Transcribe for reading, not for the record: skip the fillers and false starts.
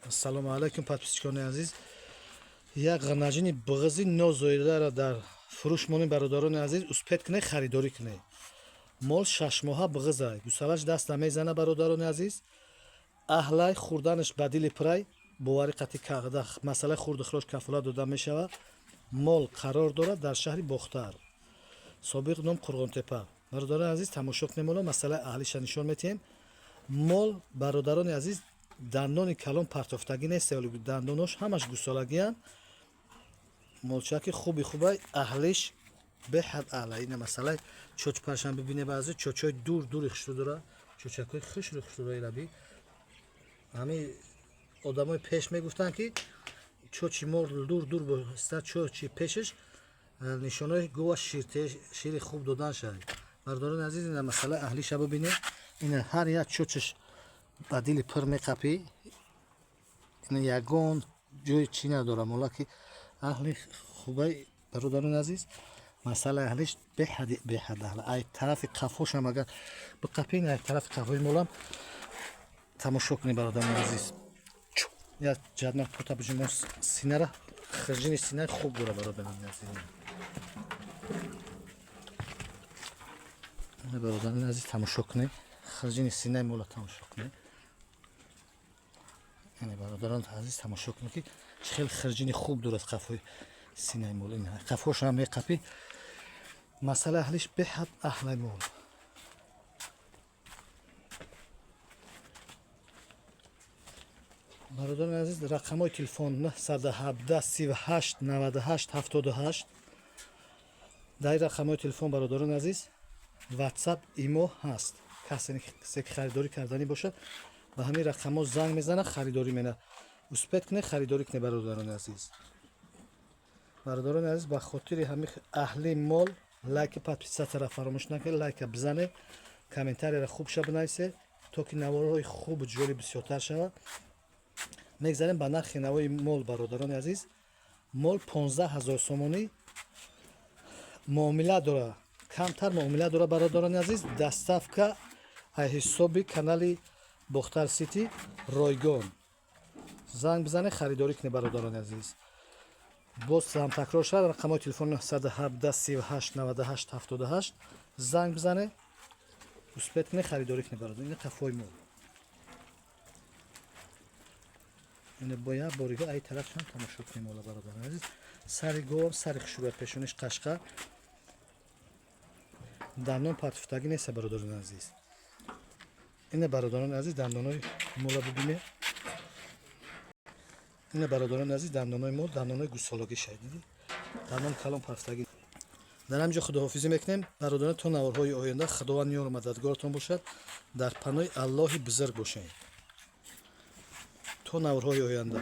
Ассалому алайкум, подписчикони азиз. Як ғанаҷини бағзи нозоидаро дар фурӯш монем, бародарони азиз, успеть кунед, харидорӣ кунед. Мол 6 моҳа бағзай, гусалаш даста мезана, бародарони азиз. Аҳлай, хӯрданаш ба дили пурай, боварӣ қатъи кағда, масъалаи хурду хироҷ кафолат дода мешавад. Мол қарор дорад дар шаҳри Бохтар, собиқ ном Қурғонтепа. Бародарони азиз, тамошо кунем, ҳоло масъалаи аҳлиша нишон метиҳем. Мол, бародарони азиз, дандони калон партофтагӣ нест, дандонош ҳамаш гусолагиянд. Молчаки хуби хубай, аҳлиш беҳад аҳла. Ина масъалаи чочпаршам бибине, баъзе чочои дур дури хушрӯ дора, чочакҳои хушрӯ хушрӯ раби. Ҳамин одамои пеш мегуфтанд, ки чочи мол дур дур боста, чочи пешаш нишонаи гова шири хуб додан шавад. Бародарони азиз, ина масъалаи аҳлиша бибине. Ина ҳар як чочаш ба дили пир меқапӣ. Ина ягон ҷои чӣ надора, молаки аҳли хубай. Бародарони азиз, масъалаи аҳлиш беҳад беҳад аҳла. Ай тарафи қафошам агар биқапӣ, ай тарафи қафои молам тамошо кунед, бародарони азиз. Як ҷадма пота биҷумо, синара, хирҷини синаи хуб дора, бародарони азиз. Бародарони азиз, тамошо кунед, хирҷини синаи мола тамошо кунед. Яъне, бародарон азиз, тамошо кунед, ки чӣ хел хирҷини хуб дорад қафои синаи мол. Қафошам меқапӣ. Масъалаи аҳлиш беҳад аҳлаи мол. Бародарони азиз, рақамҳои телефон 917 38 98 78. Дар ин рақамҳои телефон, бародарони азиз, Ватсап, Имо ҳаст. Касе ки харидорӣ карданӣ бошад, ба ҳамин рақамҳо занг мезанад, харидорӣ мена. Успеть кунед, харидорӣ кунед, бародарони азиз. Бародарони азиз, ба хотири ҳамин аҳли мол лайки, подписаться ра фаромӯш накунед, лайка бизанед, комментарияро хубша бинависед, то ки наворҳои хубу ҷолиб бисёртар шавад. Мегзарем ба нархи навои мол, бародарони азиз. Мол 15 ҳазор сомонӣ, муомила дора, камтар муомила дора, бародарони азиз. Доставка аз ҳисоби канали Бохтар Сити ройгон. Занг бизанед, харидорӣ кунед, бародарони азиз. Боз ҳам такрор шавад, рақамҳои телефон 917 38 98 78. Занг бизанед, успеть кунед, харидорӣ кунед, бародар. Ина қафои мол. Ина бо як борига ай тарафшам тамошо кунем мола, бародарони азиз. Сари говам сари хушрӯя, пешониш қашқа, дандон партуфтагӣ неста, бародарони азиз. Ина, бародарони азиз, дандонои мола бибинед. Ина, бародарони азиз, дандонои мол дандонои гусолагӣ шавад, дидӣ, дандон калон партуфтагӣ. Дар ҳамин ҷо худоҳофизӣ мекунем, бародарон, то наворҳои оянда. Худованд ёру мададгоратон бошад, дар паноҳи Аллоҳи бузург бошед то наворҳои оянда.